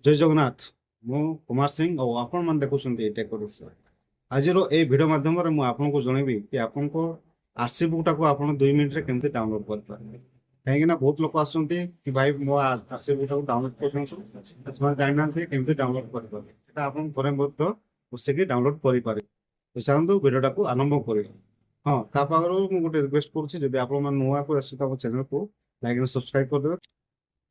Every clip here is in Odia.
ଜୟ ଜଗନ୍ନାଥ। ମୁଁ କୁମାର ସିଂ ଆଉ ଆପଣମାନେ ଦେଖୁଛନ୍ତି ଟେକ୍ ଓଡ଼ିଶା। ଆଜିର ଏଇ ଭିଡ଼ିଓ ମାଧ୍ୟମରେ ମୁଁ ଆପଣଙ୍କୁ ଜଣେଇବି କି ଆପଣଙ୍କ ଆର୍ସି ବୁକ୍ଟାକୁ ଆପଣ 2 ମିନିଟ୍ରେ କେମିତି ଡାଉନଲୋଡ୍ କରିପାରିବେ। କାହିଁକି ନା ବହୁତ ଲୋକ ଆସୁଛନ୍ତି କି ଭାଇ, ମୋ ଆର୍ସି ବୁକ୍ଟାକୁ ଡାଉନଲୋଡ୍ କରିଦିଅନ୍ତୁ। ସେମାନେ ଜାଣିନାହାନ୍ତି କେମିତି ଡାଉନଲୋଡ୍ କରିପାରିବେ। ସେଟା ଆପଣ ଘରେ ମଧ୍ୟ ବସିକି ଡାଉନଲୋଡ୍ କରିପାରିବେ। ତ ଚାଲନ୍ତୁ, ଭିଡ଼ିଓଟାକୁ ଆରମ୍ଭ କରିବା। ହଁ, ତା ପାଖରୁ ମୁଁ ଗୋଟେ ରିକ୍ୱେଷ୍ଟ କରୁଛି, ଯଦି ଆପଣମାନେ ନୂଆକୁ ଆସୁଛନ୍ତି ଆମ ଚ୍ୟାନେଲକୁ ଲାଇକ୍ ଆଣ୍ଡ ସବସ୍କ୍ରାଇବ୍ କରିଦେବେ।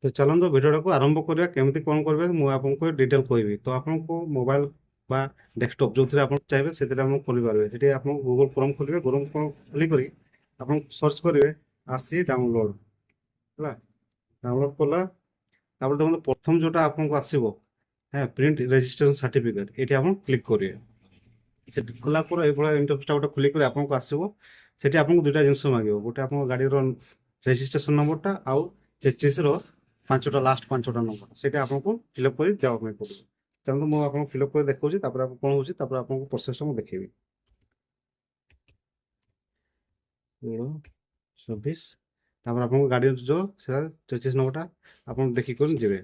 ତ ଚାଲନ୍ତୁ, ଭିଡ଼ିଓଟାକୁ ଆରମ୍ଭ କରିବା। କେମିତି କ'ଣ କରିବେ, ମୁଁ ଆପଣଙ୍କୁ ଡିଟେଲ୍ କହିବି। ତ ଆପଣଙ୍କୁ ମୋବାଇଲ ବା ଡେସ୍କଟପ୍, ଯେଉଁଥିରେ ଆପଣ ଚାହିଁବେ ସେଥିରେ ଆପଣ ଖୋଲିପାରିବେ। ସେଠି ଆପଣ ଗୁଗଲ କ୍ରୋମ୍ ଖୋଲିବେ। ଗୁଗଲ କ୍ରୋମ୍ ଖୋଲିକରି ଆପଣ ସର୍ଚ୍ଚ କରିବେ ଆର୍ସି ଡାଉନଲୋଡ୍। ହେଲା, ଡାଉନଲୋଡ୍ କଲା। ତାପରେ ଦେଖନ୍ତୁ, ପ୍ରଥମ ଯେଉଁଟା ଆପଣଙ୍କୁ ଆସିବ, ହଁ, ପ୍ରିଣ୍ଟ ରେଜିଷ୍ଟ୍ରେସନ ସାର୍ଟିଫିକେଟ୍, ଏଇଠି ଆପଣ କ୍ଲିକ୍ କରିବେ। ସେଠି କଲା ପରେ ଏଇଭଳିଆ ଇଣ୍ଟରଫେସଟା ଗୋଟେ ଖୋଲିକରି ଆପଣଙ୍କୁ ଆସିବ। ସେଠି ଆପଣଙ୍କୁ ଦୁଇଟା ଜିନିଷ ମାଗିବ। ଗୋଟେ ଆପଣଙ୍କ ଗାଡ଼ିର ରେଜିଷ୍ଟ୍ରେସନ ନମ୍ବରଟା ଆଉ ଚେସିସ୍ର ପାଞ୍ଚଟା, ଲାଷ୍ଟ ପାଞ୍ଚଟା ନମ୍ବର। ସେଇଟା ଆପଣଙ୍କୁ ଫିଲ୍ଅପ୍ କରି ଦେବା ପାଇଁ ପଡ଼ିବ। ତେଣୁ ମୁଁ ଆପଣଙ୍କୁ ଫିଲ୍ଅପ୍ କରି ଦେଖାଉଛି, ତାପରେ ଆପଣ କ'ଣ ହେଉଛି, ତାପରେ ଆପଣଙ୍କୁ ପ୍ରୋସେସଟା ମୁଁ ଦେଖେଇବି। 16 24। ତାପରେ ଆପଣଙ୍କ ଗାଡ଼ିର ଯେଉଁ ସେଟା ଚେସିସ୍ ନମ୍ବରଟା ଆପଣ ଦେଖିକରି ଯିବେ।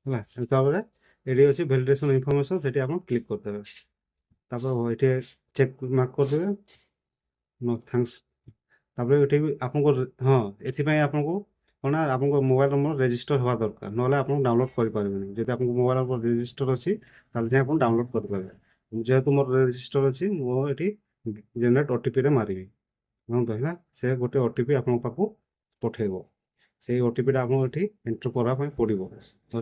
ହେଲା, ତାପରେ ଏଠି ଅଛି ଭ୍ୟାଲିଡେସନ୍ ଇନଫର୍ମେସନ୍, ସେଠି ଆପଣ କ୍ଲିକ୍ କରିଦେବେ। ତାପରେ ଏଠି ଚେକ୍ ମାର୍କ କରିଦେବେ, ନୋ thanks. ତାପରେ ଏଠି ବି ଆପଣଙ୍କ, ହଁ, ଏଥିପାଇଁ ଆପଣଙ୍କୁ କ'ଣ ନା ଆପଣଙ୍କ ମୋବାଇଲ ନମ୍ବର ରେଜିଷ୍ଟର ହେବା ଦରକାର, ନହେଲେ ଆପଣ ଡାଉନଲୋଡ୍ କରିପାରିବେନି। ଯଦି ଆପଣଙ୍କ ମୋବାଇଲ ନମ୍ବର ରେଜିଷ୍ଟର ଅଛି, ତାହେଲେ ଯାଇ ଆପଣ ଡାଉନଲୋଡ୍ କରିପାରିବେ। ଯେହେତୁ ମୋର ରେଜିଷ୍ଟର ଅଛି, ମୁଁ ଏଠି ଜେନେରେଟ୍ ଓଟିପିରେ ମାରିବି। ଦେଖନ୍ତୁ, ହେଲା, ସେ ଗୋଟେ ଓଟିପି ଆପଣଙ୍କ ପାଖକୁ ପଠେଇବ। ସେଇ ଓଟିପିଟା ଆପଣଙ୍କୁ ଏଠି ଏଣ୍ଟ୍ରି କରିବା ପାଇଁ ପଡ଼ିବ। ତ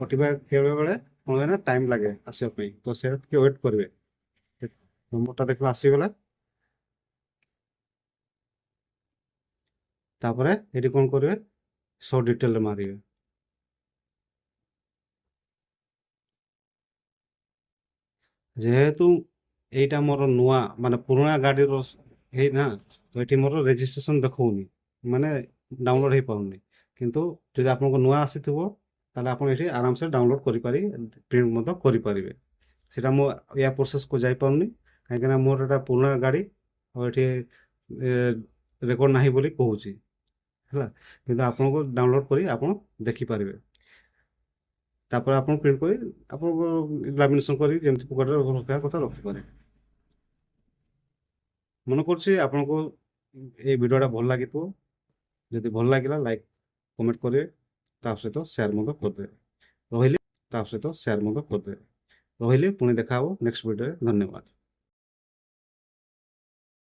ଓଟିପି ବେଳେ କ'ଣ ହୁଏ ନା ଟାଇମ୍ ଲାଗେ ଆସିବା ପାଇଁ, ତ ସେ ଟିକେ ୱେଟ୍ କରିବେ। ନମ୍ବରଟା ଦେଖିବା, ଆସିଗଲା। ତାପରେ ଏଠି କ'ଣ କରିବେ? ଶୋ ଡିଟେଲରେ ମାରିବେ। ଯେହେତୁ ଏଇଟା ମୋର ନୂଆ, ମାନେ ପୁରୁଣା ଗାଡ଼ିର ହେଇନା, ତ ଏଠି ମୋର ରେଜିଷ୍ଟ୍ରେସନ ଦେଖାଉନି, ମାନେ ଡାଉନଲୋଡ୍ ହେଇପାରୁନି। କିନ୍ତୁ ଯଦି ଆପଣଙ୍କ ନୂଆ ଆସିଥିବ, ତାହେଲେ ଆପଣ ଏଠି ଆରାମସେ ଡାଉନଲୋଡ୍ କରିପାରି ପ୍ରିଣ୍ଟ ମଧ୍ୟ କରିପାରିବେ। ସେଇଟା ମୁଁ ୟା ପ୍ରୋସେସ୍କୁ ଯାଇପାରୁନି, କାହିଁକିନା ମୋର ଏଇଟା ପୁରୁଣା ଗାଡ଼ି ଆଉ ଏଠି ରେକର୍ଡ଼ ନାହିଁ ବୋଲି କହୁଛି। ହେଲା, କିନ୍ତୁ ଆପଣଙ୍କୁ ଡାଉନଲୋଡ୍ କରି ଆପଣ ଦେଖିପାରିବେ। ତାପରେ ଆପଣ ପ୍ରିଣ୍ଟ କରି ଆପଣଙ୍କ ଲାମିନେସନ୍ କରି ଯେମିତି ପକେଟରେ ରଖିବା କଥା ରଖିପାରିବେ। ମନେ କରୁଛି ଆପଣଙ୍କୁ ଏଇ ଭିଡ଼ିଓଟା ଭଲ ଲାଗିଥିବ। ଯଦି ଭଲ ଲାଗିଲା, ଲାଇକ୍ କମେଣ୍ଟ କରିବେ, ତା ସହିତ ସେୟାର ମଧ୍ୟ କରିଦେବେ। ରହିଲି, ତା ସହିତ ସେୟାର ମଧ୍ୟ କରିଦେବେ। ରହିଲି, ପୁଣି ଦେଖା ହେବ ନେକ୍ସଟ ଭିଡ଼ିଓରେ। ଧନ୍ୟବାଦ।